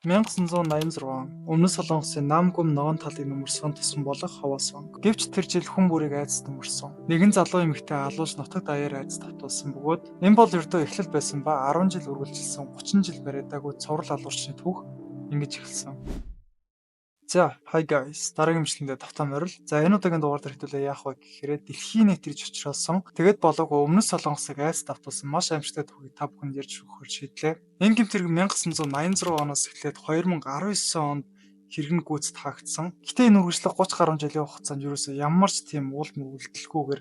1986 он Өмнөд Солонгосын Намгүм ногоон талыг нөмөрсөн тусган болох Ховоосонг. Гэвч тэр жил хүн бүрийг айдас нөмөрсөн. Нэгэн залуу эмэгтэй алуулж нутагт даяар айдас тавтуулсан бөгөөд энэ бол ердөө эхлэл байсан ба 10 жил үргэлжилсэн 30 жил бариадаагүй цуврал алуурчны түүх ингэж эхэлсэн. За, hi guys. Дараагийн бичлэгэндээ тавтаа морил. За, энэ удаагийн дугаар дээр хэдүүлээ яах вэ гэхээр дэлхийн нийт ирж очроолсон. Тэгээд болоогүй Өмнөд Солонгосыг айц давтуулсан маш аимшигтай түүхийг та бүхэнд ярьж өгөхөөр шийдлээ. Энэ гэмт хэрэг 1986 оноос эхлээд 2019 онд хэрэг нь гүйцэд хаагдсан. Гэтэ энэ үргэлжлэх 30 гаруй жилийн хугацаанд ерөөсөө ямар ч тийм уул үлдэлгүйгээр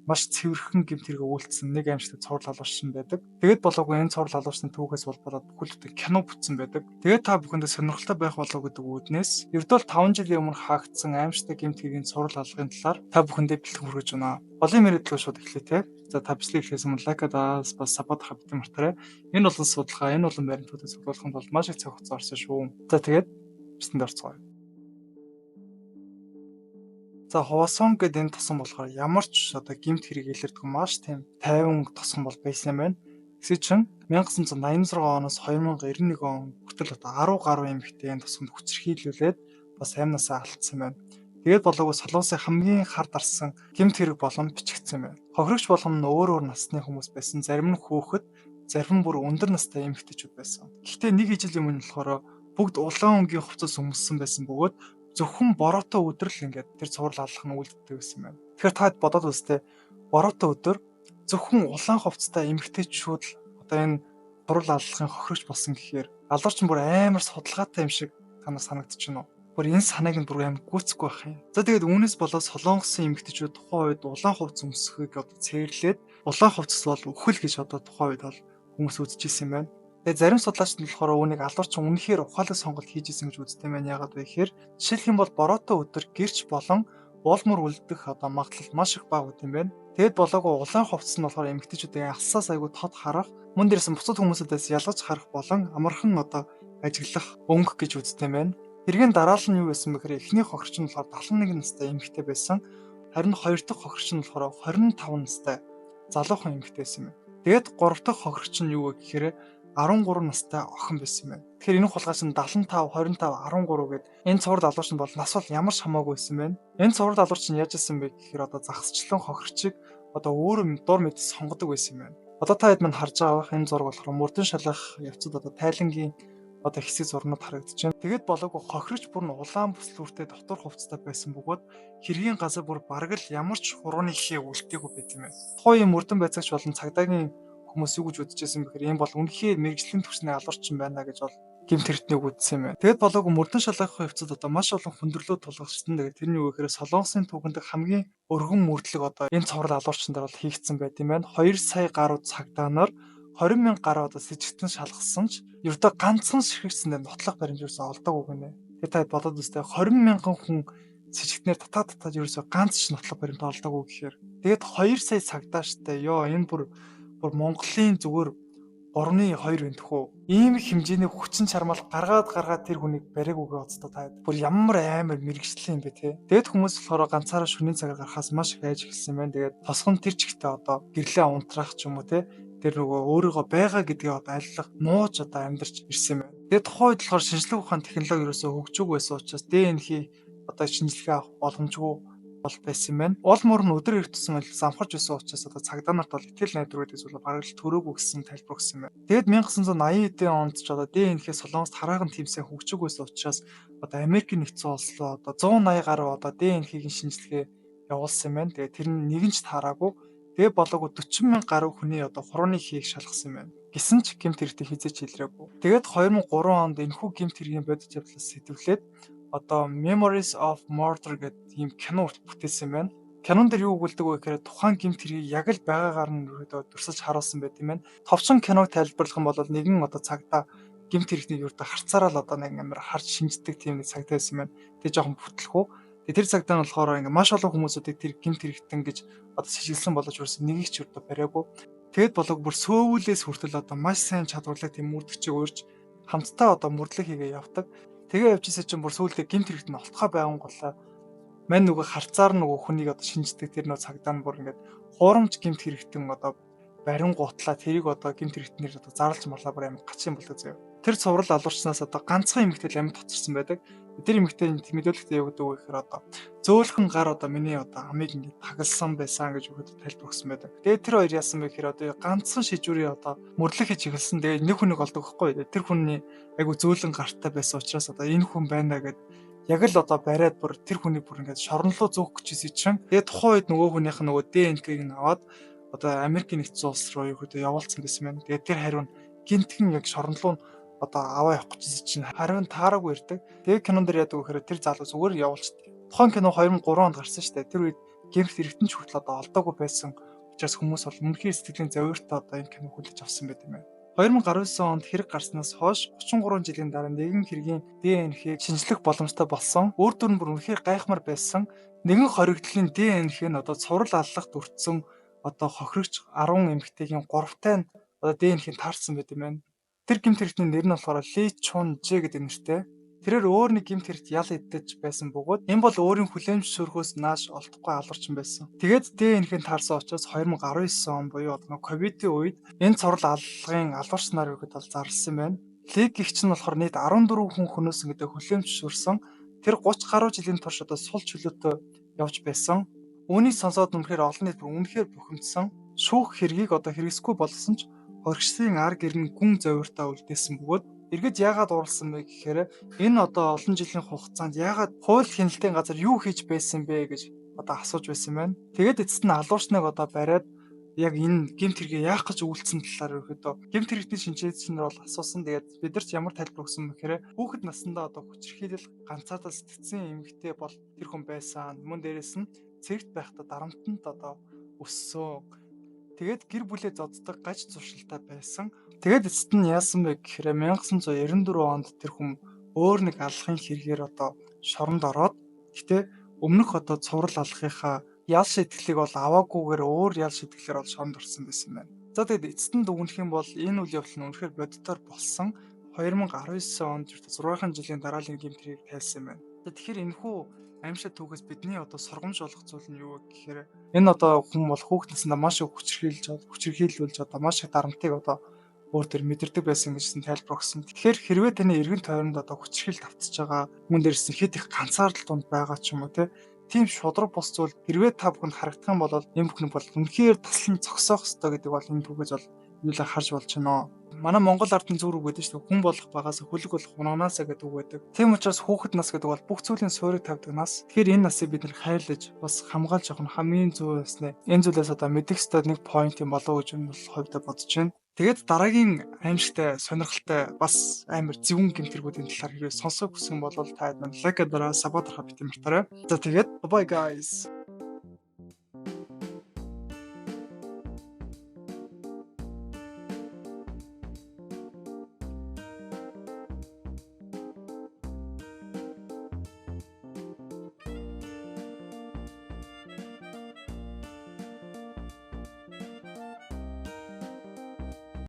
маш цэвэрхэн гэмт хэрэг үйлдсэн нэг аимшигтай цуврал алуурчин байдаг. Тэгээд болоогүй энэ цуврал алуурчны түүхээс улбалаад бүхэл бүтэн кино бүтсэн байдаг. Тэгээд та бүхэндээ сонирхолтой байх болов гэдэг үүднээс ердөө 5 жилийн өмнө хаагдсан аимшигтай гэмт хэргийн цуврал алгын талаар та бүхэндээ бэлтгэн хүргэж байна. Олон мэрэдлөө шууд эхлэе те. За, та бичлэг эхлээс өмнө like даас бас support хаа битгий мартаарай. Энэ болон судалгаа, энэ болон баримтуудыг цуглуулахын тулд маш их цаг хугацаа орсон шүү. За, тэгээд бичлэгэнд орцгоё. За, Ховосон гэдэг энэ тосон болохоор ямар ч одоо гэмт хэрэг илэрдэг маш тийм тайван тосон бол байсан юм байна. Тэгсэн чинь 1986 оноос 2091 он хүртэл одоо 10 гаруй эмэгтэй энэ тосгонд хүчирхийлүүлээд бас амнасаа алдсан байна. Тэгээд болоогүй Солонгосын хамгийн хар дарсан гэмт хэрэг болон бичигдсэн байна. Хохирогч болгон нь өөр өөр насны хүмүүс байсан. Зарим нь хүүхэд, зарим нь бүр өндөр настай эмэгтэйчүүд байсан. Гэхдээ нэг ижил юм нь болохоор бүгд улаан өнгийн хувцас өмссөн байсан бөгөөд зөвхөн бороотой өдөр л ингээд тэр цуврал аллах нь үлддэг гэсэн байна. Тэгэхээр та бодоод үзтээ, бороотой өдөр зөвхөн улаан хувцастай эмэгтэйчүүд л одоо энэ цуврал аллахын хохирогч болсон гэхээр алуурч нь бүр амар судалгаатай юм шиг танаар санагдчихэв үү? Бүр энэ санааг нь бүр амар гүйцэхгүй байх юм. За, тэгээд үүнээс болоод Солонгосын эмэгтэйчүүд тухайн үед улаан хувцас өмсөхийг одоо цээрлээд, улаан хувцас бол үхэл гэж одоо тухайн үед бол хүмүүс үзчихсэн юм байна. Тэгээ зарим судлаачид нь болохоор үүнийг алуурчин үнэхээр ухаалаг сонголт хийж исэн гэж үздэг юм байна. Яагаад вэ гэхээр жишээлх юм бол бороотой өдөр гэрч болон уулмөр үлдэх одоо магадлал маш их бага юм байна. Тэгэд болоогүй улаан хувцас нь болохоор эмэгтэйчүүдийн алсаас айгүй тод харах, мөн дээрээс нь бусад хүмүүсүүдээс ялгаж харах болон амархан одоо ажиглах өнгө гэж үздэг юм байна. Хэргийн дараалал нь юу байсан бэ гэхээр эхний хохирч нь болохоор 71 настай эмэгтэй байсан. Харин хоёр дахь хохирч нь болохоор 25 настай залуухан эмэгтэй байсан юм байна. Тэгээд гурав дахь хохирч нь юу вэ гэхээр 13 настай охин байсан юм байна. Тэгэхээр энэ хулгайч нь 75, 25, 13 гээд энэ цуврал алуурч нь бол нас бол ямар ч хамаагүй байсан байна. Энэ цуврал алуурч нь яаж исэн бэ гэхээр одоо загасчлан хохирчийг одоо өөрөө дур мэд сонгодог байсан юм байна. Одоо та хэд мань харж байгаа бах, энэ зураг болохоор мөрдөн шалгах явцад одоо тайлангийн одоо хэсэг зурнууд харагдаж байна. Тэгээд болоогүй хохирч бүр нь улаан бүслүүртэй дотор хувцастай байсан бөгөөд хэргийн газар бүр бараг л ямар ч хурууны хээ үлдээгүй байт юм байна. Тухайн мөрдөн байцаагч болон цагдаагийн хүмүүс юу гэж үзчихсэн бэхээр энэ бол үнэхээр мэргэжлийн түвшний алуурчин байна гэж бол гэмт хэрэгтнийг үзсэн юм байна. Тэгэд болоогүй мөрдөн шалгах явцад одоо маш олон хүндрэлүүд тулгарсан. Тэгээд тэр нь юу гэхээр Солонгосын түүхэнд хамгийн өргөн мөрдлөг одоо энэ цуврал алуурчин дээр бол хийгдсэн байт юм байна. 2 сая гаруй цагдаа нар 20 мянга гаруй одоо сэжигтэн шалгасан ч ердөө ганцхан ширхэгцэндээ нотлох баримт ерөөсөө олдоогүй гинэ. Тэгээд та бодоод үзтээ, 20 мянган хүн сэжигтнээр татаа татаад ерөөсөө ганц ч нотлох баримт олдоогүй гэхээр, тэгээд 2 сая цагдаа штэ ёо, энэ бүр Монголын зүгээр 3-ны 2 байна тхүү. Ийм их хэмжээний хүчин чармаал гаргаад гаргаад тэр хүнийг бариагүйгээ боддоо та. Бүр ямар амар мэргэжлийн юм бэ те. Тэгэд хүмүүс болохоор ганцаараа шөнийн цагаар гарахаас маш их айж эхэлсэн байна. Тэгээд тосгон тэр чигтээ одоо гэрлээ унтраах ч юм уу те. Тэр нөгөө өөрийгөө байгаа гэдгээ одоо алилах нууж одоо амьдарч ирсэн юм байна. Тэгээд тухайн үед болохоор шинжлэх ухааны технологи ерөөсөө хөгжөөгүй байсан учраас ДНХ одоо шинжилгээ авах боломжгүй бол байсан юм байна. Уул мөр нь өдөр ирэх тусам замхарч байсан учраас одоо цагдаа нарт бол итгэл найдвар гэдэг зүйл бараг л төрөөгүй гэсэн тайлбар өгсөн юм байна. Тэгэд 1980 эдийн онд ч одоо ДНХ Солонгост хараахан тимсээ хөгжөөгүй байсан учраас одоо Америкийн нэгдсэн улс руу одоо 180 гаруй одоо ДНХ-ийн шинжилгээ явуулсан юм байна. Тэгээд тэр нь нэгэн ч таараагүй. Тэгээ болоогүй 40 мянга гаруй хүний одоо хурууны хийг шалгасан юм байна. Гэсэн ч гэмт хэрэгтээ хэзээ ч илрээгүй. Тэгээд 2003 онд энэхүү гэмт хэргийн бодит явдлаас сэтвлээд одоо Memories of Murder гэдэг ийм кино бүтээсэн юм байна. Кинон дээр юу өгүүлдэг вэ гэхээр тухайн гэмт хэргийг яг л байгаагаар нь ерөөдөө дүрсэлж харуулсан байт юм байна. Товчхон киног тайлбарлах юм бол нэгэн одоо цагдаа гэмт хэрэгтнийг ердөө харцаараа л одоо нэг амар харж шинждэг тийм нэг цагдаа байсан байна. Тэгээ жоохон бүтлэхүү. Тэгээ тэр цагдаа нь болохоор ингээ маш олон хүмүүсүүдийг тэр гэмт хэрэгтэн гэж одоо сэжиглсэн болож үрсэн нэгийг ч ердөө бариагүй. Тэгэд болоог бүр сөөвлөөс хүртэл одоо маш сайн чадварлаг тийм мөрдөгчийг урьж хамтдаа одоо мөрдлөг хийгээ явдаг. Тэгээ явжсэн чинь бүр сүүлдээ гэмт хэрэгт нь олтгой байгангуулаа мань нөгөө харцаар нөгөө хүнийг одоо шинждэг тэр нөгөө цагдаа нь бүр ингээд хуурамч гэмт хэрэгтэн одоо барингуутлаа тэрийг одоо гэмт хэрэгтнэр одоо зарлж марлаа, бүр амар гачин болдог заяа. Тэр цуврал алуурчнаас одоо ганцхан эмэгтэй л амьд хоцорсон байдаг. Тэр эмэгтэй мэдүүлэгтээ юу гэдэг вэ гэхээр одоо зөөлхөн гар одоо миний одоо амийг ингээд тагалсан байсан гэж өгöd тайлбар өгсөн байдаг. Тэгээд тэр хоёр яасан бэ гэхээр одоо ганцхан шижүүрийн одоо мөрлөх хийж эхэлсэн. Тэгээд нэг хүнийг олдог байхгүй. Тэр хүний айгу зөөлөн гартай байсан учраас одоо энэ хүн байна гэд яг л одоо бариад бүр тэр хүний бүр ингээд шоронлоо зөөх гэжсэн чинь тэгээд тухайн үед нөгөө хүнийх нь нөгөө ДНК-г нь аваад одоо Америкийн нэгдсэн улс руу юу явуулсан гэсэн байна. Тэгээд тэр хариу нь гинтхэн яг шоронлоо нь одоо аваа явах гэжсэн чинь хариу нь таараагүй ирдэг. Тэгээд кинон дээр яадаг вэ гэхээр тэр залуу зүгээр явуулчихдээ. Тухайн кино 2003 онд гарсан шүү дээ. Тэр үед гэмт хэрэгтэн ч хүртэл одоо олдоогүй байсан учраас хүмүүс бол үнэхээр сэтгэлийн завиуртай одоо энэ кино хүлээж авсан байт юм байна. 2019 онд хэрэг гарснаас хойш 33 жилийн дараа нэгэн хэргийн ДНХ-г шинжлэх боломжтой болсон. Үр дүр нь бүр үнэхээр гайхмаар байсан. Нэгэн хоригдлын ДНХ нь одоо цуврал аллагт өртсөн одоо хохирогч 10 эмэгтэйгийн 3-тай нь одоо ДНХ-г таарсан байт юм байна. Тэр гэмт хэрэгтний нэр нь болохоор Ли Чун Жэ гэдэг нэртэй. Тэрээр өөр нэг гэмт хэрэгт ял идэж байсан бөгөөд энэ бол өөрийн хүлээн зөвшөөрөхөөс нааш олдохгүй алуурчин байсан. Тэгээд ДНХ-нд таарсан учраас 2019 он буюу одоо ковидын үед энэ цуврал аллагын алуурч нар ерөөд бол зарласан байна. Лиг гихч нь болохоор нийт 14 хүн хөнөөсөн гэдэг хүлээн зөвшөөрсөн. Тэр 30 гаруй жилийн турш одоо сул чөлөөтэй явж байсан. Үүнийг сонсоод үнэхээр олон нийт бүр үнэхээр бухимдсан. Шүүх хэргийг одоо хэрэгсэхгүй болсон ч хоригчдын ар гэр нь гүн зовиуртаа үлдээсэн бөгөөд эргэж яагаад уурласан бэ гэхээр энэ одоо олон жилийн хугацаанд яагаад хууль хяналтын газар юу хийж байсан бэ гэж одоо асууж байсан байна. Тэгээд эцэст нь алуурчныг одоо бариад яг энэ гэмт хэрэгээ яах гэж үйлдсэн талаар ерөөдөө гэмт хэрэгтний шинжээч нар бол асуусан. Тэгээд бид нар ч ямар тайлбар өгсөн бэ гэхээр хүүхэд насндаа одоо хүчирхийлэл ганцаардал сэтгцэн эмэгтэй бол тэр хүн байсан. Мөн дээрэс нь цэрэгт байхдаа дарамтанд одоо өссөн. Тэгээд гэр бүлээ зоддог гаж зуршилтай байсан. Тэгээд эцэст нь яасан бэ гэхээр 1994 онд тэр хүн өөр нэг аллахын хэрэгээр одоо шоронд ороод гэтээ өмнөх одоо цуврал аллахынхаа ял шийтгэлийг бол аваагүйгээр өөр ял шийтгэлээр бол шоронд орсон байсан байна. За тэгээд эцэст нь дүгнэх юм бол энэ үйл явдал нь үнэхээр бодитоор болсон. 2019 онд 6 жилийн дараалийн гэмт хэргийг тайлсан байна. Тэгэхээр энэхүү аимшиг түүхээс бидний одоо сургамж болох зүйл нь юу вэ гэхээр энэ одоо хүн бол хүүхэд насндаа маш их хүчирхийлүүлж одоо маш их дарамтыг одоо өөр төр мэдэрдэг байсан гэжсэн тайлбар өгсөн. Тэгэхээр хэрвээ таны эргэн тойронд одоо хүчирхийлэл тавцж байгаа хүн дээрс нь хэд их ганцаардал дунд байгаа ч юм уу тийм шудраг бус зүйл хэрвээ та бүхэнд харагдах юм бол энэ бүхэн бол үнэхээр таслан зогсоох ёстой гэдэг бол энэ түүхээс бол юулаа харж болж байна. Манай Монгол ардын зүр үг гэдэг шүү дээ. Хүн болох багаас хөлөг болох унанаасаа гэдэг үг байдаг. Тийм учраас хүүхэд нас гэдэг бол бүх зүйлийн суурийг тавьдаг нас. Тэгэхээр энэ насыг бид нар хайрлаж бас хамгаалж явах нь хамгийн зөв ёсны. Энэ зүйлээс одоо мэдэх ёстой нэг point юм болов уу гэж энэ бол хувьдаа бодож байна. Тэгээд дараагийн аимшигтай, сонирхолтой бас амар зөвүүн гэмт хэрэгүүдийн талаар хэрвээ сонсох хүсэх юм бол та нар like дараа, sub дарахаа битгий мартаарай. За тэгээд bye guys.